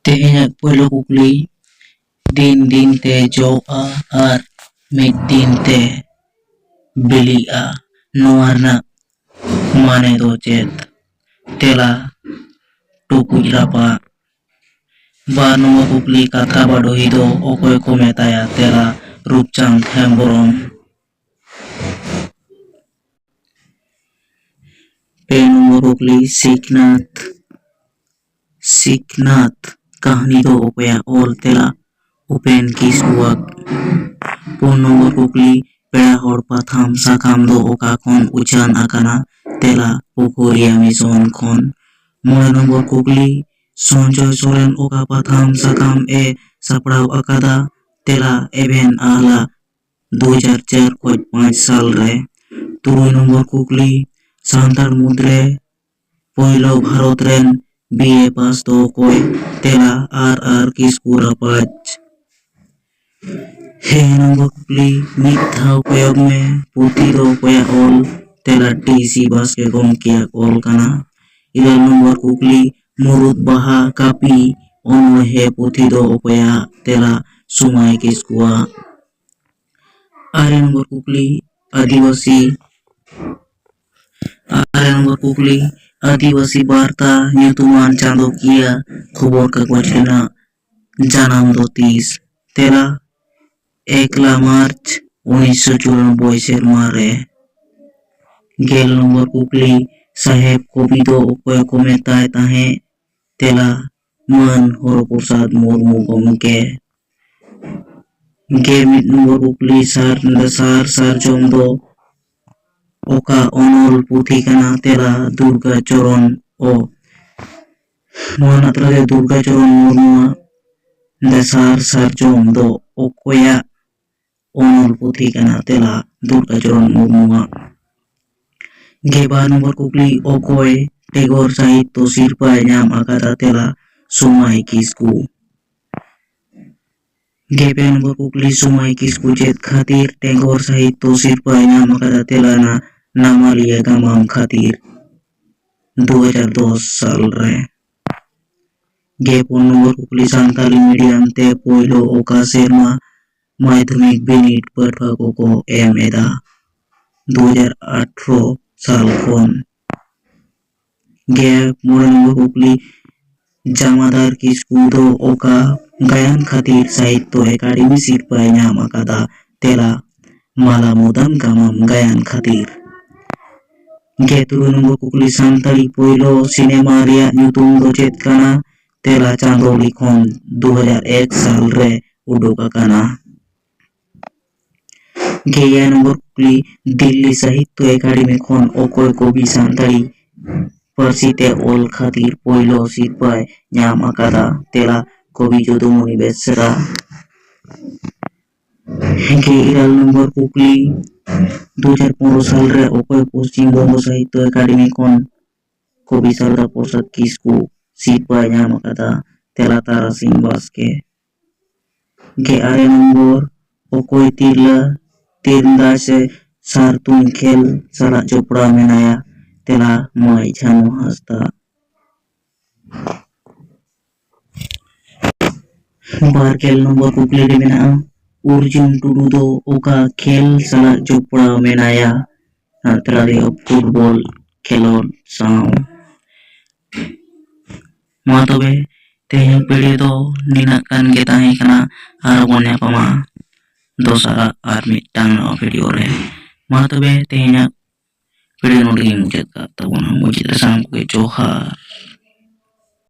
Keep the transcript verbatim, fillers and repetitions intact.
ᱛᱮᱦᱮᱧᱟᱜ ᱯᱳᱭᱞᱳ ᱠᱩᱠᱞᱤ, ᱫᱤᱱ ᱫᱤᱱ ᱛᱮ ᱡᱚᱜᱼᱟ ᱟᱨ ᱢᱤᱫ ᱫᱤᱱ ᱛᱮ ᱵᱤᱞᱤᱜᱼᱟ, ᱱᱚᱣᱟ ᱨᱮᱱᱟᱜ ᱢᱟᱱᱮ ᱫᱚ ᱪᱮᱫ? ᱛᱮᱞᱟ, ᱴᱩᱠᱩᱡ ᱨᱟᱯᱟᱜ᱾ ᱵᱟᱨ ᱱᱚᱢᱵᱚᱨ ᱠᱩᱠᱞᱤ, ᱠᱟᱛᱷᱟ ᱵᱟᱰᱚᱦᱤ ᱫᱚ ᱚᱠᱚᱭ ᱠᱚ ᱢᱮᱛᱟᱭᱟ? ᱛᱮᱞᱟ, ᱨᱩᱯᱪᱟᱸᱫᱽ ᱦᱮᱢᱵᱨᱚᱢ᱾ ᱯᱮ ᱱᱚᱢᱵᱚᱨ ᱠᱩᱠᱞᱤ, ᱥᱤᱠᱷᱱᱟᱹᱛ, ᱥᱤᱠᱷᱱᱟᱹᱛ ᱠᱟᱹᱦᱱᱤ ᱫᱚ ᱚᱠᱚᱭᱟᱜ ᱚᱞ? ᱛᱮᱞᱟ, ᱩᱯᱮᱱ ᱠᱤᱥᱠᱩᱣᱟᱜ᱾ ᱯᱩᱱ ᱱᱚᱢᱵᱚᱨ ᱠᱩᱠᱞᱤ, ᱯᱮᱲᱟ ᱦᱚᱲ ᱯᱟᱛᱷᱟᱢ ᱥᱟᱠᱟᱢ ᱫᱚ ᱚᱠᱟ ᱠᱷᱚᱱ ᱩᱪᱷᱟᱹᱱ ᱟᱠᱟᱱᱟ? ᱛᱮᱞᱟ, ᱯᱩᱠᱷᱩᱨᱤᱭᱟ ᱢᱤᱥᱚᱱ ᱠᱷᱚᱱ᱾ ᱢᱚᱬᱮ ᱱᱚᱢᱵᱚᱨ ᱠᱩᱠᱞᱤ, ᱥᱚᱧᱡᱚᱭ ᱥᱚᱨᱮᱱ ᱚᱠᱟ ᱯᱟᱛᱷᱟᱢ ᱥᱟᱠᱟᱢ ᱮ ᱥᱟᱯᱲᱟᱣ ᱟᱠᱟᱫᱟ? ᱛᱮᱞᱟ, ᱮᱵᱷᱮᱱ ᱟᱦᱞᱟ, ᱫᱩ ᱦᱟᱡᱟᱨ ᱪᱟᱨ ᱠᱷᱚᱱ ᱯᱟᱸᱪ ᱥᱟᱞ ᱨᱮ᱾ ᱛᱩᱨᱩᱭ ᱱᱚᱢᱵᱚᱨ ᱠᱩᱠᱞᱤ, ᱥᱟᱱᱛᱟᱲ ᱢᱩᱫᱽᱨᱮ ᱯᱳᱭᱞᱳ ᱵᱷᱟᱨᱚᱛ ᱨᱮᱱ ᱵᱤ ᱮ ᱯᱟᱥ ᱫᱚ ᱚᱠᱚᱭ? ᱛᱮᱞᱟ, ᱟᱨ ᱟᱨ ᱠᱤᱥᱠᱩ ᱨᱟᱯᱟᱡᱽ᱾ ᱯᱮ ᱱᱚᱢᱵᱚᱨ ᱠᱩᱠᱞᱤ, ᱢᱤᱫ ᱫᱷᱟᱣ ᱠᱚᱭᱚᱜ ᱢᱮ ᱯᱩᱛᱷᱤ ᱫᱚ ᱚᱠᱚᱭᱟᱜ ᱚᱞ? ᱛᱮᱞᱟ, ᱴᱤ ᱥᱤ ᱵᱟᱥᱠᱮ ᱜᱚᱢᱠᱮᱭᱟᱜ ᱚᱞ ᱠᱟᱱᱟ᱾ ᱤᱨᱟᱹᱞ ᱱᱚᱢᱵᱚᱨ ᱠᱩᱠᱞᱤ, ᱢᱩᱨᱩᱫ ᱵᱟᱦᱟ ᱠᱟᱹᱯᱤ ᱚᱱᱚᱬᱦᱮ ᱯᱩᱛᱷᱤ ᱫᱚ ᱚᱠᱚᱭᱟᱜ? ᱛᱮᱞᱟ, ᱥᱩᱢᱟᱭ ᱠᱤᱥᱠᱩᱣᱟᱜ᱾ ᱟᱨᱮ ᱱᱚᱢᱵᱚᱨ ᱠᱩᱠᱞᱤ, ᱟᱹᱫᱤᱵᱟᱹᱥᱤ ᱟᱨᱮ ᱱᱚᱢᱵᱚᱨ ᱠᱩᱠᱞᱤ, ᱟᱹᱫᱤᱵᱟᱹᱥᱤ ᱵᱟᱨᱛᱟ ᱧᱩᱛᱩᱢᱟᱱ ᱪᱟᱸᱫᱚᱠᱤᱭᱟᱹ ᱠᱷᱚᱵᱚᱨ ᱠᱟᱜᱚᱡᱽ ᱨᱮᱱᱟᱜ ᱡᱟᱱᱟᱢ ᱫᱚ ᱛᱤᱥ? ᱛᱮᱞᱟ, ᱮᱠᱞᱟ ᱢᱟᱨᱪ ᱩᱱᱤᱥᱥᱚ ᱪᱩᱨᱟᱱᱚᱵᱵᱳᱭ ᱥᱮᱨᱢᱟ ᱨᱮ᱾ ᱜᱮᱞ ᱱᱚᱢᱵᱚᱨ ᱠᱩᱠᱞᱤ, ᱥᱟᱦᱮᱵᱽ ᱠᱚᱵᱤ ᱫᱚ ᱚᱠᱚᱭ ᱠᱚ ᱢᱮᱛᱟᱭ ᱛᱟᱦᱮᱸᱫ? ᱛᱮᱞᱟ, ᱢᱟᱹᱱ ᱦᱚᱨᱚ ᱯᱨᱚᱥᱟᱫᱽ ᱢᱩᱨᱢᱩ ᱜᱚᱢᱠᱮ᱾ ᱜᱮᱞ ᱢᱤᱫ ᱱᱚᱢᱵᱚᱨ ᱠᱩᱠᱞᱤ, ᱥᱟᱨ, ᱥᱟᱨ ᱥᱟᱨᱡᱚᱢ ᱫᱚ ᱚᱠᱟ ᱚᱱᱚᱞ ᱯᱩᱛᱷᱤ ᱠᱟᱱᱟ? ᱛᱮᱞᱟ, ᱫᱩᱨᱜᱟ ᱪᱚᱨᱚᱱ ᱚ᱾ ᱱᱚᱣᱟ ᱨᱮᱱᱟᱜ ᱛᱮᱞᱟ ᱫᱚ ᱫᱩᱨᱜᱟ ᱪᱚᱨᱚᱱ ᱢᱩᱨᱢᱩᱣᱟᱜ ᱫᱚ ᱥᱟᱨ ᱥᱟᱨᱡᱚᱢ ᱫᱚ ᱚᱠᱚᱭᱟᱜ ᱚᱱᱚᱞ ᱯᱩᱛᱷᱤ ᱠᱟᱱᱟ? ᱛᱮᱞᱟ, ᱫᱩᱨᱜᱟ ᱪᱚᱨᱚᱱ ᱢᱩᱨᱢᱩᱣᱟᱜ᱾ ᱜᱮᱞ ᱵᱟᱨ ᱱᱚᱢᱵᱚᱨ ᱠᱩᱠᱞᱤ, ᱚᱠᱚᱭ ᱴᱮᱜᱳᱨ ᱥᱟᱦᱤᱛᱛᱚ ᱥᱤᱨᱯᱟᱹᱭ ᱧᱟᱢ ᱟᱠᱟᱫᱟ? ᱛᱮᱞᱟ, ᱥᱩᱢᱟᱭ ᱠᱤᱥᱠᱩ᱾ ᱜᱮᱞ ᱯᱮ ᱱᱚᱢᱵᱚᱨ ᱠᱩᱠᱞᱤ, ᱥᱩᱢᱟᱭ ᱠᱤᱥᱠᱩ ᱪᱮᱫ ᱠᱷᱟᱹᱛᱤᱨ ᱴᱮᱜᱳᱨ ᱥᱟᱦᱤᱛᱛᱚ ᱥᱤᱨᱯᱟᱹᱭ ᱧᱟᱢ ᱟᱠᱟᱫᱟ? ᱛᱮᱞᱟ, ᱱᱟ-, ᱱᱟᱢᱟᱞᱤᱭᱟᱹ ᱜᱟᱢᱟᱢ ᱠᱷᱟᱹᱛᱤᱨ᱾ ᱫᱩ ᱦᱟᱡᱟᱨ ᱫᱚᱥ ᱥᱟᱞ ᱨᱮ᱾ ᱜᱮᱞ ᱯᱩᱱ ᱱᱚᱢᱵᱚᱨ ᱠᱩᱠᱞᱤ, ᱥᱟᱱᱛᱟᱲᱤ medium ᱛᱮ ᱯᱳᱭᱞᱳ ᱚᱠᱟ ᱥᱮᱨᱢᱟ ᱢᱟᱫᱽᱫᱷᱚᱢᱤᱠ ᱵᱤᱱᱤᱰ ᱯᱟᱹᱴᱷᱩᱣᱟᱹ ᱠᱚᱠᱚ ᱮᱢ ᱮᱫᱟ? ᱫᱩ ᱦᱟᱡᱟᱨ ᱟᱴᱷᱨᱚ ᱥᱟᱞ ᱠᱷᱚᱱ᱾ ᱜᱮᱞ ᱢᱚᱬᱮ ᱱᱚᱢᱵᱚᱨ ᱠᱩᱠᱞᱤ, ᱡᱟᱢᱟᱫᱟᱨ ᱠᱤᱥᱠᱩ ᱫᱚ ᱚᱠᱟ ᱜᱟᱭᱟᱱ ᱠᱷᱟᱹᱛᱤᱨ ᱥᱟᱦᱤᱛᱛᱚ ᱮᱠᱟᱰᱮᱢᱤ ᱥᱤᱨᱯᱟᱹᱭ ᱧᱟᱢ ᱟᱠᱟᱫᱟ? ᱛᱮᱞᱟ, ᱢᱟᱞᱟ ᱢᱩᱫᱟᱢ ᱜᱟᱢᱟᱢ ᱜᱟᱭᱟᱱ ᱠᱷᱟᱹᱛᱤᱨ᱾ ᱜᱮᱞ ᱛᱩᱨᱩᱭ ᱱᱚᱢᱵᱚᱨ ᱠᱩᱠᱞᱤ, ᱥᱟᱱᱛᱟᱲᱤ ᱯᱳᱭᱞᱳ ᱥᱤᱱᱮᱢᱟ ᱨᱮᱭᱟᱜ ᱧᱩᱛᱩᱢ ᱫᱚ ᱪᱮᱫ ᱠᱟᱱᱟ? ᱛᱮᱞᱟ, ᱪᱟᱸᱫᱳ ᱞᱤᱠᱷᱚᱱ ᱫᱩ ᱦᱟᱡᱟᱨ ᱮᱠ ᱥᱟᱞ ᱨᱮ ᱩᱰᱩᱠ ᱟᱠᱟᱱᱟ᱾ ᱜᱮᱞ ᱮᱭᱟᱭ ᱱᱚᱢᱵᱚᱨ ᱠᱩᱠᱞᱤ, ᱫᱤᱞᱞᱤ ᱥᱟᱦᱤᱛᱛᱚ ᱮᱠᱟᱰᱮᱢᱤ ᱠᱷᱚᱱ ᱚᱠᱚᱭ ᱠᱚᱵᱤ ᱥᱟᱱᱛᱟᱲᱤ ᱯᱟᱹᱨᱥᱤ ᱛᱮ ᱚᱞ ᱠᱷᱟᱹᱛᱤᱨ ᱯᱳᱭᱞᱳ ᱥᱤᱨᱯᱟᱹᱭ ᱧᱟᱢ ᱟᱠᱟᱫᱟ? ᱛᱮᱞᱟ, ᱠᱚᱵᱤ ᱡᱚᱫᱩᱢᱚᱱᱤ ᱵᱮᱥᱨᱟ᱾ ᱜᱮᱞ ᱤᱨᱟᱹᱞ ᱱᱚᱢᱵᱚᱨ ᱠᱩᱠᱞᱤ, ᱫᱩ ᱦᱟᱡᱟᱨ ᱯᱚᱱᱨᱚ ᱥᱟᱞ ᱨᱮ ᱚᱠᱚᱭ ᱯᱚᱥᱪᱤᱢ ᱵᱚᱝᱜᱚ ᱥᱟᱦᱤᱛᱛᱚ ᱮᱠᱟᱰᱮᱢᱤ ᱠᱷᱚᱱ ᱠᱚᱵᱤ ᱥᱟᱨᱚᱫᱟ ᱯᱨᱚᱥᱟᱫᱽ ᱠᱤᱥᱠᱩ ᱥᱤᱨᱯᱟᱹᱭ ᱧᱟᱢ ᱟᱠᱟᱫᱟ? ᱛᱮᱞᱟ, ᱛᱟᱨᱟᱥᱤᱧ ᱵᱟᱥᱠᱮ᱾ ᱜᱮᱞ ᱟᱨᱮ ᱱᱚᱢᱵᱚᱨ, ᱚᱠᱚᱭ ᱛᱤᱨᱞᱟᱹ ᱛᱤᱨᱱᱫᱟᱡ ᱥᱮ ᱥᱟᱨ ᱛᱩᱧ ᱠᱷᱮᱞ ᱥᱟᱞᱟᱜ ᱡᱚᱯᱲᱟᱣ ᱢᱮᱱᱟᱭᱟ? ᱛᱮᱞᱟ, ᱢᱟᱹᱭ ᱡᱷᱟᱱᱩ ᱦᱟᱸᱥᱫᱟ᱾ ᱵᱟᱨ ᱜᱮᱞ ᱱᱚᱢᱵᱚᱨ ᱠᱩᱠᱞᱤ ᱨᱮ ᱢᱮᱱᱟᱜᱼᱟ, ᱚᱨᱡᱩᱱ ᱴᱩᱰᱩ ᱫᱚ ᱚᱠᱟ ᱠᱷᱮᱞ ᱥᱟᱞᱟᱜ ᱡᱚᱯᱲᱟᱣ ᱢᱮᱱᱟᱭᱟ? ᱟᱨ ᱛᱮᱞᱟ ᱫᱚ ᱦᱩᱭᱩᱜᱼᱟ ᱯᱷᱩᱴᱵᱚᱞ ᱠᱷᱮᱞᱳᱰ ᱥᱟᱶ᱾ ᱢᱟ ᱛᱚᱵᱮ, ᱛᱮᱦᱮᱧᱟᱜ ᱯᱤᱲᱦᱤ ᱫᱚ ᱱᱤᱱᱟᱹᱜ ᱜᱟᱱ ᱜᱮ ᱛᱟᱦᱮᱸ ᱠᱟᱱᱟ᱾ ᱟᱨ ᱵᱚᱱ ᱧᱟᱯᱟᱢᱟ ᱫᱚᱥᱟᱨᱟᱜ ᱟᱨ ᱢᱤᱫᱴᱟᱝ ᱱᱟᱣᱟ ᱵᱷᱤᱰᱤᱭᱳ ᱨᱮ᱾ ᱢᱟ ᱛᱚᱵᱮ, ᱛᱮᱦᱮᱧᱟᱜ ᱯᱤᱲᱦᱤ ᱱᱚᱰᱮ ᱜᱮᱧ ᱢᱩᱪᱟᱹᱫ ᱠᱟᱜ ᱛᱟᱵᱚᱱᱟ᱾ ᱢᱩᱪᱟᱹᱫ ᱨᱮ ᱥᱟᱱᱟᱢ ᱠᱚᱜᱮ ᱡᱚᱦᱟᱨ᱾